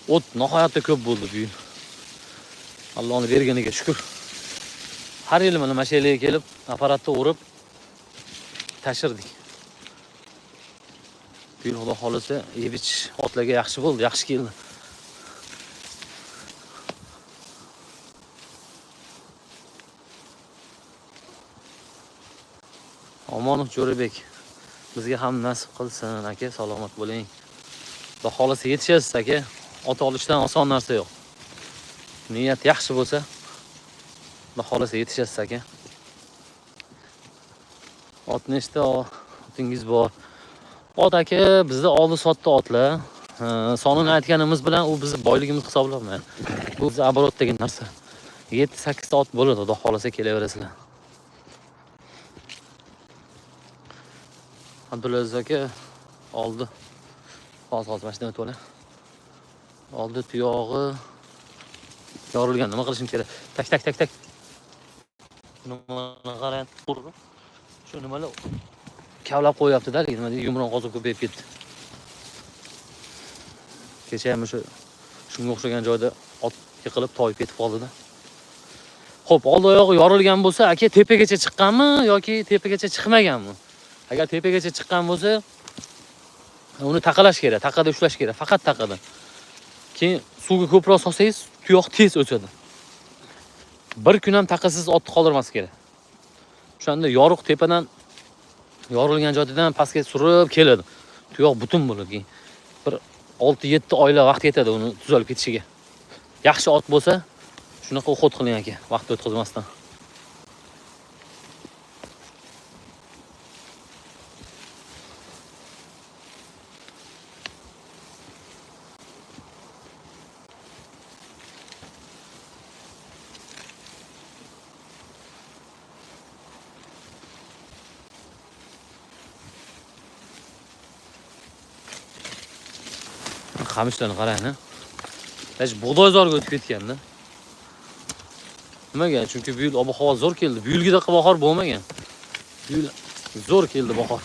O't nihoyatda ko'p bo'ldi bu yil. Allohning berganiga shukr. Har yili mana shu yerga kelib apparatda o'rib tashirdik. Bu yil Xudo xolasa yeb ichish otlarga yaxshi bo'ldi, yaxshi keldi. Omonov Jo'rabek bizga ham nasib qilsin aka, salomat bo'ling. Xudo xolasa yetishasiz aka. Ot olishdan oson narsa yo'q. Niyat yaxshi bo'lsa, Xudo xolasa yetishasiz aka. Ot nechta otingiz bor? Ot aka, bizda oldi sotdi otlar. Sonini aytganimiz bilan u bizni boyligimiz hisoblanmaydi. Bu bizni оборот degan narsa. 7-8 ta ot bo'ladi, Xudo xolasa kelaverasizlar. Abdulaziz aka oldi. Hozir mana shundan o'tib olay. Oldi tuyog'i yorilgan. Nima qilishim kerak? Tak tak tak tak. Nimani qarang, qurg'i. Shu nimalar kavlab qo'yapti-da, lekin nima deydi, yumron qoziq ko'payib ketdi. Kecha ham o'sha shunga o'xshagan joyda ot yiqilib toyib ketib qoldi-da. Xo'p, oldi oyog'i yorilgan bo'lsa, aka tepagacha chiqqanmi yoki tepagacha chiqmaganmi? Agar tepagacha chiqqan bo'lsa, uni taqalash kerak, taqada ushlash kerak, faqat taqada. Keyin suvga ko'proq solsangiz, tuyoq tez o'sadi. Bir kun ham taqasiz otni qoldirmaslik kerak. O'shanda yoriq tepadan yorilgan joydan pastga surib keladi. Tuyoq butun bo'ladi keyin. Bir 6-7 oylar vaqt ketadi uni tuzalib ketishiga. Yaxshi ot bo'lsa, shunaqa uxot qiling aka, vaqt o'tkazmasdan. Qamishlarni qarang, ha. Hech bug'doyzorga o'tib ketganda. Nimaga? Chunki bu yil ob-havo zo'r keldi. Bu yilgidaqa bahor bo'lmagan. Bu yil zo'r keldi bahor.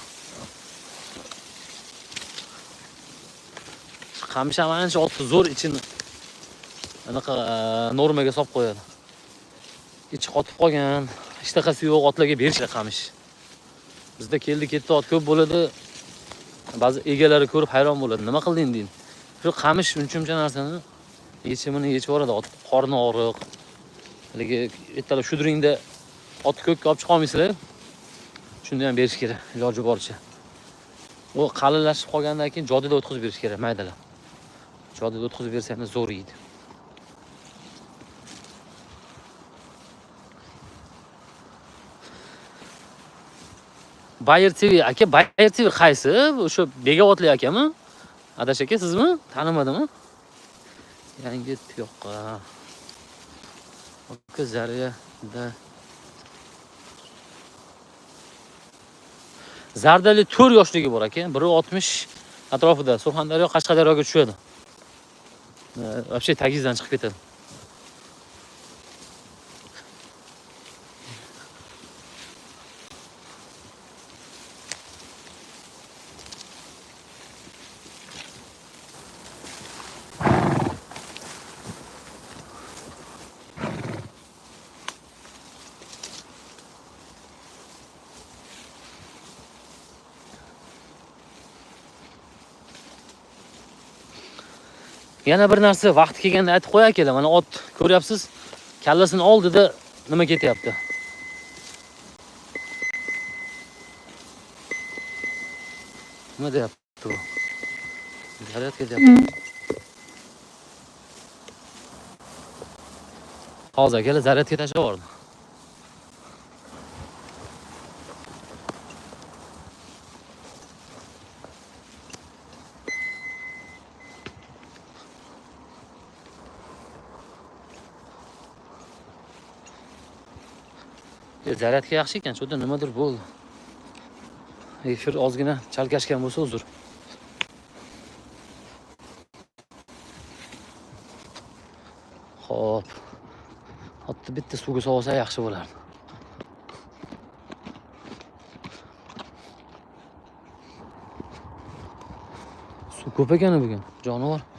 Qamish ham ancha otni zo'r ichini anaqa normaga solib qo'yadi. Ichi qotib qolgan, ishtahasi yo'q otlarga berishadi qamish. Bizda keldi ketdi ot ko'p bo'ladi. Ba'zi egalari ko'rib hayron bo'ladi. Nima qilding deydi. Shu qamish uncha-muncha narsani yechimini yechib yuboradi. Ot qorni og'riq. Haligi ertalab shudringda ot ko'kka olib chiqa olmaysizlar. Shunda ham berish kerak, iloji boricha. U qalinlashib qolgandan keyin jodida o'tkazib berish kerak, maydalab. Jodida o'tkazib bersa ham zo'r yeydi. Bayer TV aka, Bayer TV qaysi? O'sha Begavatli akami? Adash aka sizmi? Tanimadimmi? Yangi tuyoqqa. Aka Zariyada. Zardali 4 yoshligi bor aka, 1.60 atrofida Surxondaryo, Qashqadaryoga tushadi. Вообще tagizdan chiqib ketadi. Yana bir narsa vaqti kelganda aytib qo'yay akalar, mana ot ko'ryapsiz, kallasini oldida nima ketyapti? Nima deyapti bu? Zaryad ketyapti. Hozir akalar zaryadga tashlab yubordi. Zaryadka yaxshi ekan, shu yerda nimadir bo'ldi. Efir ozgina chalkashgan bo'lsa uzr. Xo'p. Otni bitta suvga solsa yaxshi bo'lardi. Suv ko'p ekan bugun, jonivor.